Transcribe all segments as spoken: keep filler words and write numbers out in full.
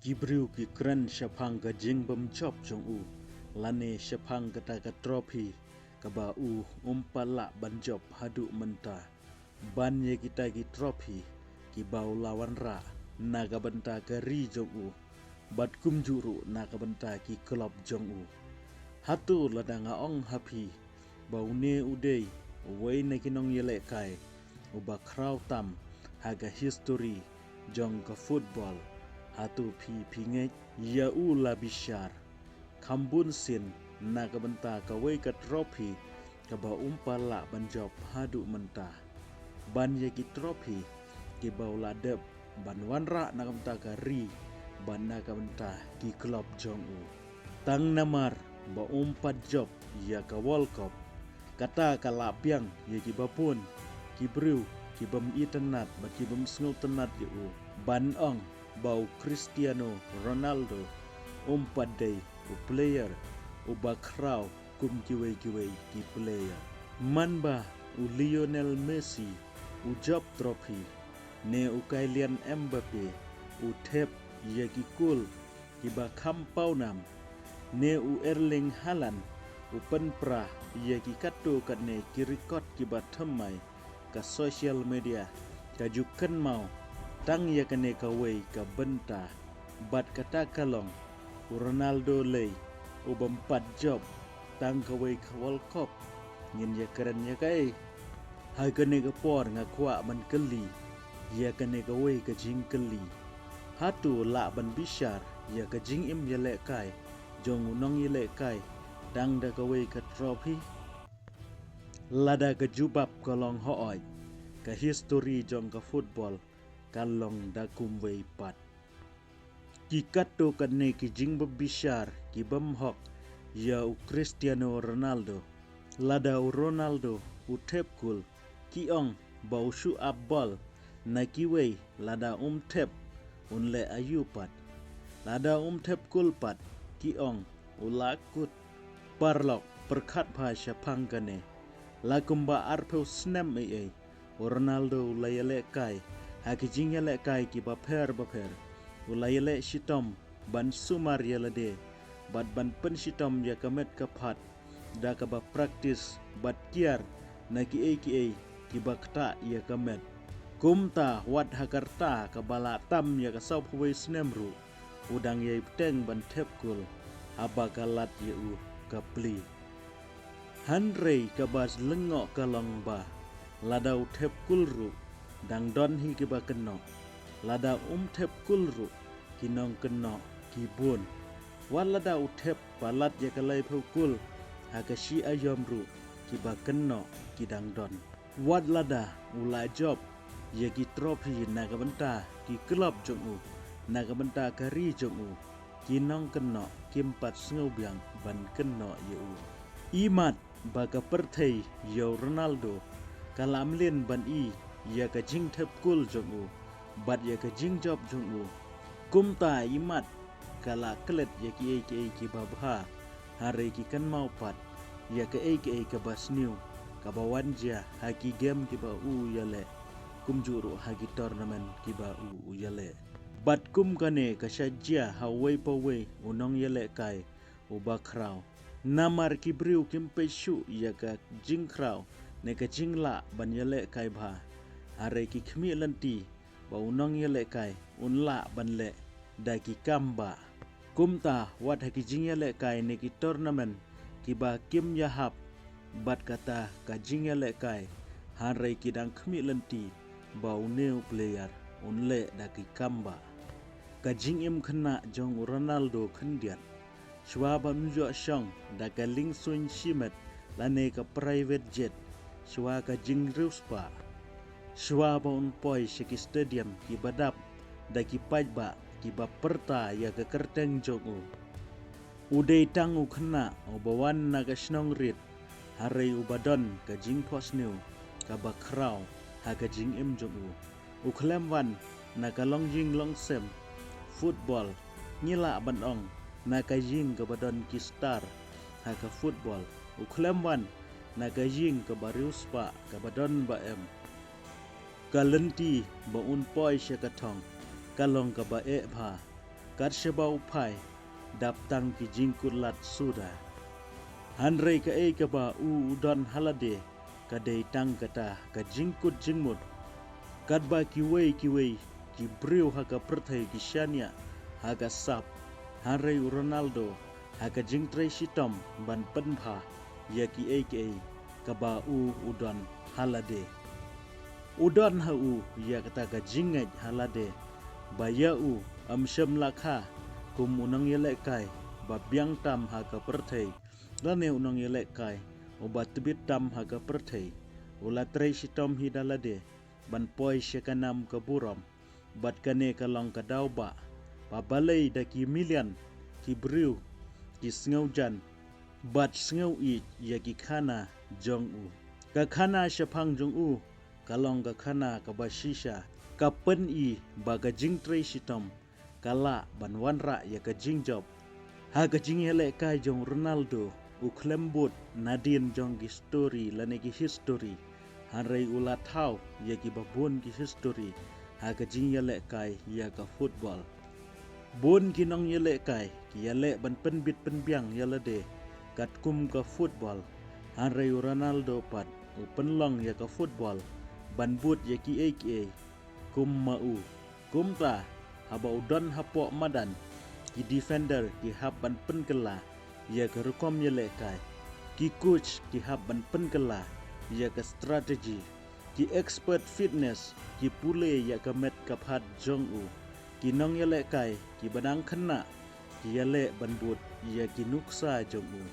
Ki briew ki kren shaphang ka jingbymjop jong u, lane shaphang kata ka trophy kaba u um pat lah ban jop haduh mynta. Ban ïa kita ki trophy kiba u la wanrah na ka bynta ka ri jong u, bad kumjuh ruh na ka bynta ki club jong u. Hato lada nga ong ha phi ba une u dei uwei na ki nongïalehkai uba khraw tam ha ka history jong ka football, hato phi phi ngeit? Ïa u la bishar kham bun sien na ka bynta kawei ka trophy kaba um pat lah ban jop haduh mynta. Ban ïa ki trophy kiba u la dep ban wanrah na ka bynta ka ri bad na ka bynta ki club jong u. Tang namar ba um pat jop ïa ka World Cup, kata ka la biang ïa kiba bun ki briew ki bym itynnad bad ki bym sngewtynnad ïa u ban ong ba u Cristiano Ronaldo um pat dei u player uba khraw kum kiwei kiwei ki player. Man ba u Lionel Messi u jop trophy, ne u Kylian Mbappe u thep ïa ki goal kiba kham pawnam, ne u Erling Haaland u pynpra ïa ki katto katne ki record kiba thymmai, ka social media ka ju kynmaw tang ïa kane kawei ka bynta. Bad kata ka long u Ronaldo lei u bym pat jop tang kawei ka World Cup. Ngin ïa kren ïa kaei? Ha kane ka por nga kwah ban kylli ïa kane kawei ka jingkylli. Hato lah ban bishar ïa ka jingim ïalehkai jong u nongïalehkai tang da kawei ka trophy? Lada ka jubab ka long hooid, ka history jong ka football ka long da kumwei pat. Ki katto katne ki jingbym bishar ki bym hok ïa u Cristiano Ronaldo. Lada u Ronaldo u thep goal, ki ong ba u shu ap bol na kiwei. Lada um thep, un leh aïu pat? Lada um thep goal pat, ki ong u la kut. Paralok, pyrkhat bha shaphang kane. La kumba arphew snem ei ei, u Ronaldo u la ïalehkai ha ki jingïalehkai kiba pher bapher. U la ïaleh shitom ban sumar ïa lade bad ban pynshitom ïa ka met ka phad da kaba practice bad kiar na kiei kiei kiba ktah ïa ka met. Kumta wat ha ka rta kaba la tam ïa ka sawphew wei snem ruh, u dang ïai bteng ban thep goal haba ka lad ïa u ka plie. Hynrei kaba lyngngoh ka long ba lada u thep goal ruh, dang don hi kiba kynnoh. Lada um thep goal ruh, ki nongkynnoh ki bun. Wat lada u thep palat ïa ka laiphew goal ha ka shi aïom ruh, kiba kynnoh ki dang don. Wat lada u la jop ïa ki trophy na ka bynta ki club jong u, na ka bynta ka ri jong u, ki nongkynnoh kim pat sngewbiang ban kynnoh ïa u. Imat ba ka pyrthei ïa u Ronaldo ka la mlien ban i ïa ka jingthep goal jong u bad ïa ka jingjop jong u. Kumta imat ka la klet ïa kiei kiei kiba bha, hynrei ki kynmaw pat ïa kaei kaei kaba sniew kaba wan jia ha ki game kiba u ïaleh, kumjuh ruh ha ki tournament kiba u ïaleh. Bad kum kane ka shah jia ha uwei pa uwei u nongïalehkai uba khraw. Namar ki briew kim peit shuh ïa ka jingkhraw ne ka jinglah ban ïalehkai bha, hynrei ki khmih lynti ba u nongïalehkai un lah ban leh da ki kam ba. Kumta wat ha ki jingïalehkai ne ki tournament kiba kim ïahap bad kata ka jingïalehkai, hynrei ki dang khmih lynti ba une u player un leh da ki kam ba. Ka jingim khynnah jong u Ronaldo khyndiat. Shuwa ban ïoh shong da ka liengsuiñ shimet lane ka private jet, shuwa ka jingriewspah. Shuwa ba un poi sha ki stadium kiba dap da ki paidbah kiba pyrta ïa ka kyrteng jong u. U dei tang u khynnah uba wan na ka shnong rit, hynrei uba don ka jingphohsniew kaba khraw ha ka jingim jong u. U khlem wan na ka longïing longsem football, ngi lah ban ong na ka ïing kaba don ki star ha ka football. U khlem wan na ka ïing kaba riewspah kaba don ba em. Ka lynti ba un poi sha ka thong ka long kaba eh bha. kat shaba u phai, dap tang ki jingkut lad suda. Hynrei kaei kaba u u don ha lade, ka dei tang kata ka jingkut jingmut. Katba kiwei kiwei ki briew ha ka pyrthei ki shaniah ha ka sap, hynrei u Ronaldo ha ka jingtrei shitom ban pynbha ïa kiei kiei kaba u u don ha lade. U don ha u ïa kata ka jingngeit ha lade ba ïa u ym shym la kha kum u nongïalehkai ba biang tam ha ka pyrthei, lane u nongïalehkai uba tbit tam ha ka pyrthei. U la trei shitom hi da lade ban poi sha ka nam ka burom. Bad kane ka long ka daw ba, ba balei da ki million ki briew ki sngewjan bad sngew ïeit ïa ki khana jong u. Ka khana shaphang jong u ka long ka khana kaba shisha, ka pyni ba ka jingtrei shitom ka lah ban wanrah ïa ka jingjop. Ha ka jingïalehkai jong Ronaldo, u khlem bud nadien jong ki story lane ki history, hynrei u la thaw ïa kiba bun ki history ha ka jingïalehkai ïa ka football. Bun ki nongïalehkai ki ïaleh ban pynbit pynbiang ïa lade katkum ka football, hynrei u Ronaldo pat u pynlong ïa ka football ban bud ïa kiei kiei kum ma u. Kumta, haba u don hapoh madan, ki defender ki hap ban pynkylla ïa ka rukom ïalehkai, ki coach ki hap ban pynkylla ïa ka strategy, ki expert fitness ki pule ïa ka met ka phad jong u, ki nongïalehkai kiba dang khynnah ki ïaleh ban bud ïa ki nuksa jong u.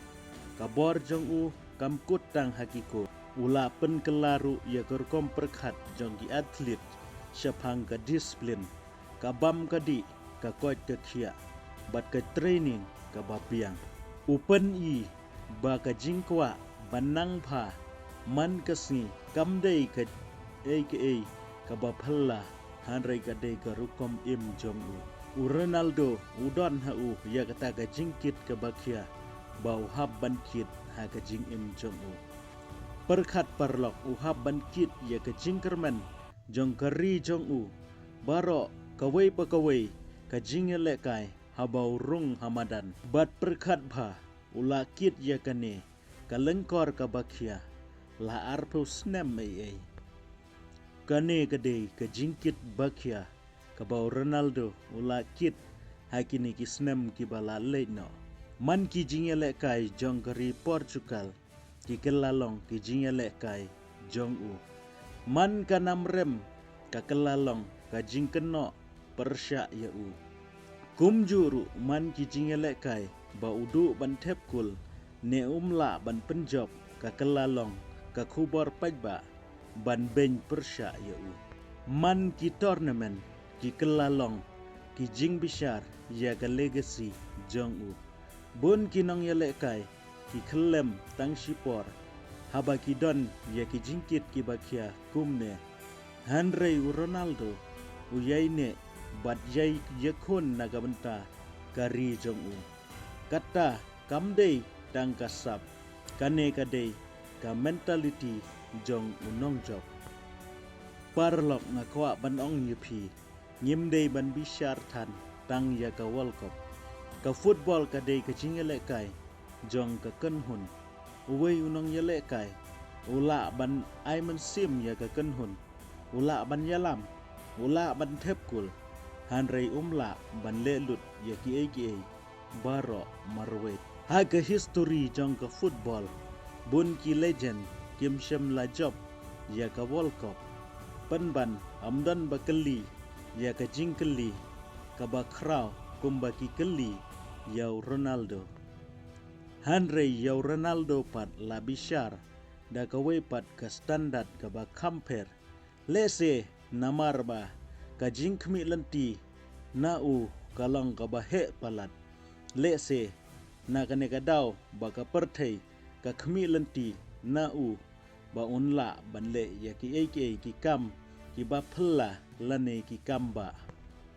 Ka bor jong u kam kut tang ha ki coach. U la pynkylla ruh ïa ka rukom pyrkhat jong ki athlete shaphang ka discipline, ka bam ka dih, ka koit ka khiah bad ka training kaba biang. U pyni ba ka jingkwah ban nang bha man ka sngi kam dei kaei kaei kaba phylla, hynrei ka dei ka rukom im jong u. U Ronaldo u don ha u ïa kata ka jingkit kaba khia ba u hap ban kit ha ka jingim jong u. Pyrkhat paralok, u hap ban kit ïa ka jingkyrmen jong ka ri jong u. Baroh kawei pa kawei ka jingïalehkai haba u rung ha madan. Bad pyrkhat bha, u la kit ïa kane ka lyngkor kaba khia la arphew snem ei ei. Kane ka dei ka jingkit ba khia kaba u Ronaldo u la kit ha kine ki snem kiba la leit noh. Man ki jingïalehkai jong ka ri Portugal ki kylla long ki jingïalehkai jong u. Man ka nam rem ka kylla long ka jingkynnoh pyrshah ïa u. Kumjuh ruh man ki jingïalehkai ba u duh ban thep kul ne um lah ban pynjop ka kylla long ka khubor paidbah ban beiñ pyrshah ïa u. Man ki tournament ki kylla long ki jingbishar ïa ka legacy jong u. Bun ki nongïalehkai ki khyllem tang shipor haba ki don ïa ki jingkit kiba khia kumne. Hynrei u Ronaldo u ïai neh bad ïai ïakhun na ka bynta ka ri jong u. Kata kam dei tang ka sap, kane ka dei ka mentality jong u nongjop. Paralok, nga kwah ban ong ïa phi, ngim dei ban bishar than tang ïa ka World Cup. Ka football ka dei ka jingïalehkai jong ka kynhun. Uwei u nongïalehkai u lah ban ai mynsiem ïa ka kynhun, u lah ban ïalam, u lah ban thep kul, hynrei um lah ban leh lut ïa kiei kiei baroh marwei. Ha ka history jong ka football, bun ki legend kim shym la jop ïa ka World Cup. Pynban ym don ba kylli ïa ka jingkylli kaba khraw kumba ki kylli ïa u Ronaldo. Hynrei ïa u Ronaldo pat la bishar da kawei pat ka standard kaba kham pher. Lehse namar ba ka jingkhmih lynti na u ka long kaba heh palat. Lehse na kane ka daw ba ka pyrthei ka khmih lynti na u ba un lah ban leh ïa kiei kiei ki kam kiba phylla lane ki kam ba.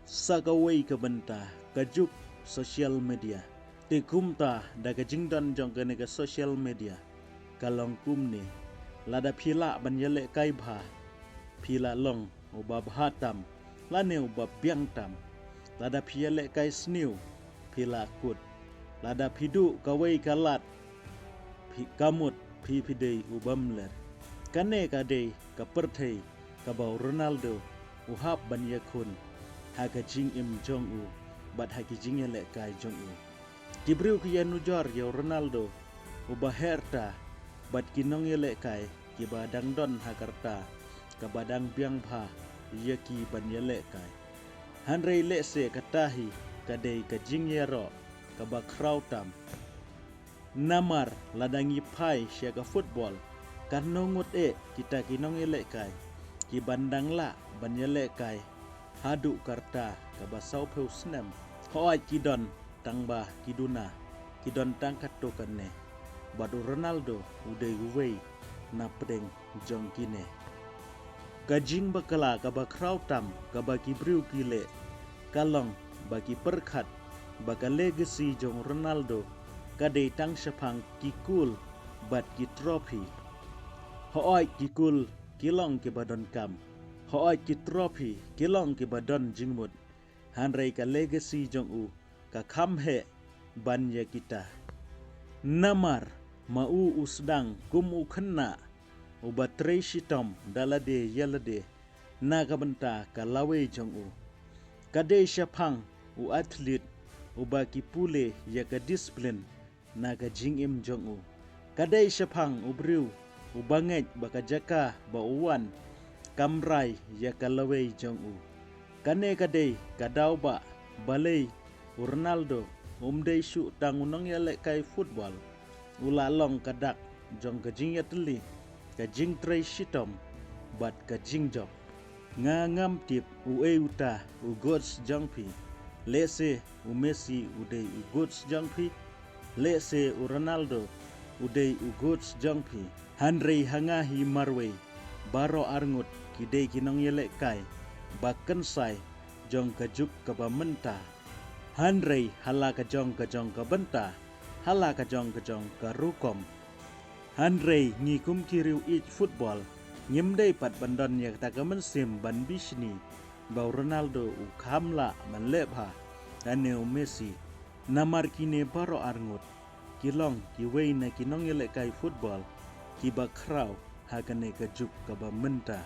Sa kawei ka bynta, ka juk social media. Te kumta da ka jingdon jong kane ka social media ka long kumne. Lada phi lah ban ïalehkai bha, phi lah long uba bha tam lane uba biang tam. Lada phi ïalehkai sniew, phi la kut. Lada phi duh kawei ka lad, phi ka mut phi phi dei u bym ler. Kane ka dei ka pyrthei kaba u Ronaldo u hap ban ïakhun ha ka jingim jong u bad ha ki jingïalehkai jong u. Ki briew ki ïanujor ïa u Ronaldo uba heh rta bad ki nongïalehkai kiba dang don ha ka rta kaba dang biang bha ïa ki ban ïalehkai. Hynrei lehse kata hi ka dei ka jingïaroh kaba khraw tam. Namar lada ngi phai sha ka football, katno ngut eh kita ki nongïalehkai kiban dang lah ban ïalehkai haduh ka rta kaba sawphew snem. Hooid, ki don tang ba ki duna, ki don tang katto katne. Bad u Ronaldo u dei uwei na pdeng jong kine. Ka jingbakla kaba khraw tam kaba ki briew ki leh ka long ba ki pyrkhat ba ka legacy jong u Ronaldo ka dei tang shaphang ki kul bad ki trophy. Hooid, ki kul ki long kiba donkam. Hooid, ki trophy ki long kiba don jingmut. Hynrei ka legacy jong u ka kham heh ban ïa kita. Namar ma u u sdang kum u khynnah uba trei shitom da lade ïa lade na ka bynta ka lawei jong u. Ka dei shaphang u athlete uba ki pule ïa ka discipline na ka jingim jong u. Ka dei shaphang u briew uba ngeit ba ka jaka ba u wan kam rai ïa ka lawei jong u. Kane ka dei ka daw ba balei u Ronaldo um dei shuh tang u nongïalehkai football. U la long ka dak jong ka jingïatylli, ka jingtrei shitom bad ka jingjop. Nga ngam tip uei uta u goats jong phi. Lehse u Messi u dei u goats jong phi. Lehse u Ronaldo u dei u goats jong phi. Hynrei ha nga hi marwei, baroh arngut ki dei ki nongïalehkai ba kynsai jong ka juk kaba mynta. Hynrei ha la ka jong ka jong ka bynta, ha la ka jong ka jong ka rukom. Hynrei ngi kum ki riew ïeit football, ngim dei pat ban don ïa kata ka mynsiem ban bishni ba u Ronaldo u kham lah ban leh bha, lane u Messi. Namar kine baroh arngut ki long kiwei na ki nongïalehkai football kiba khraw ha kane ka juk kaba mynta.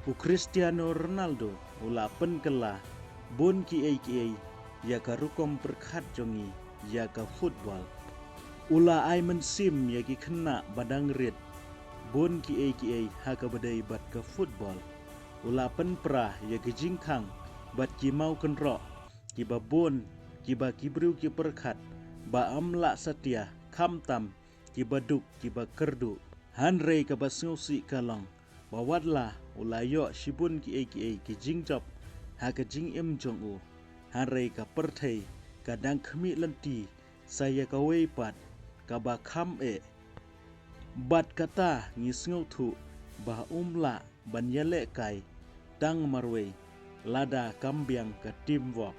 U Cristiano Ronaldo u la pynkylla bun kiei kiei ïa ka rukom pyrkhat jong ngi ïa ka football. U la ai mynsiem ïa ki khynnah ba dang rit bun kiei kiei ha kaba dei bad ka football. U la pynpra ïa ki jingkhang bad ki mawkynroh kiba bun, kiba ki briew ki pyrkhat ba ym lah satia, khamtam kiba duk kiba kyrduh. Hynrei kaba sngewsih ka long ba watla u la ïoh shibun kiei kiei ki jingjop ha ka jingim jong u, hynrei ka pyrthei ka dang khmih lynti sa ïa kawei pat kaba kham eh. Bad kata ngi sngewthuh ba um lah ban ïalehkai tang marwei lada kam biang ka teamwork.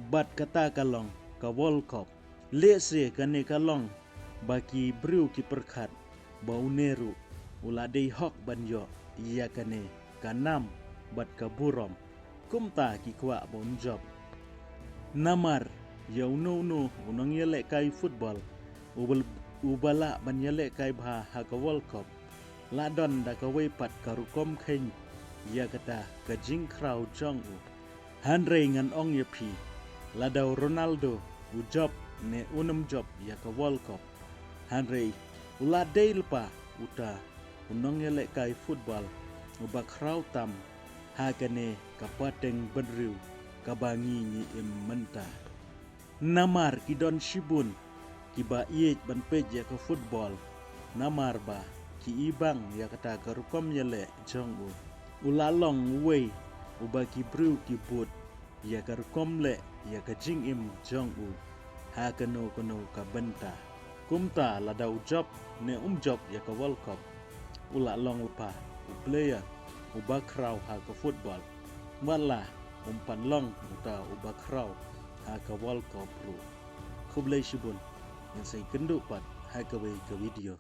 Bad kata ka long ka World Cup. Lehse kane ka long ba ki briew ki pyrkhat ba une ruh u la dei hok ban ïoh ïa kane ka nam bad ka burom. Kumta ki kwah ba un jop. Namar ïa uno uno u nongïalehkai football uba, uba lah ban ïalehkai bha ha ka World Cup, la don da kawei pat ka rukom kheiñ ïa kata ka jingkhraw jong u. Hynrei ngan ong ïa phi, lada u Ronaldo u jop ne un ym jop ïa ka World Cup, hynrei u la dei lypa uta u nongïalehkai football uba khraw tam ha kane ka pateng bynriew kaba ngi ngi im mynta. Namar ki don shibun kiba ïeit ban peit ïa ka football, namar ba ki ibang ïa kata ka rukom ïaleh jong u. U la long uwei uba ki briew ki bud ïa ka rukom leh ïa ka jingim jong u ha kano kano ka bynta. Kumta lada u jop ne um jop ïa ka World Cup, u la long lypa u player uba khraw ha ka football. Watla um pat long uta uba khraw ha ka World Cup ruh. Khublei shibun. Ngin sa ïakynduh pat ha kawei ka video.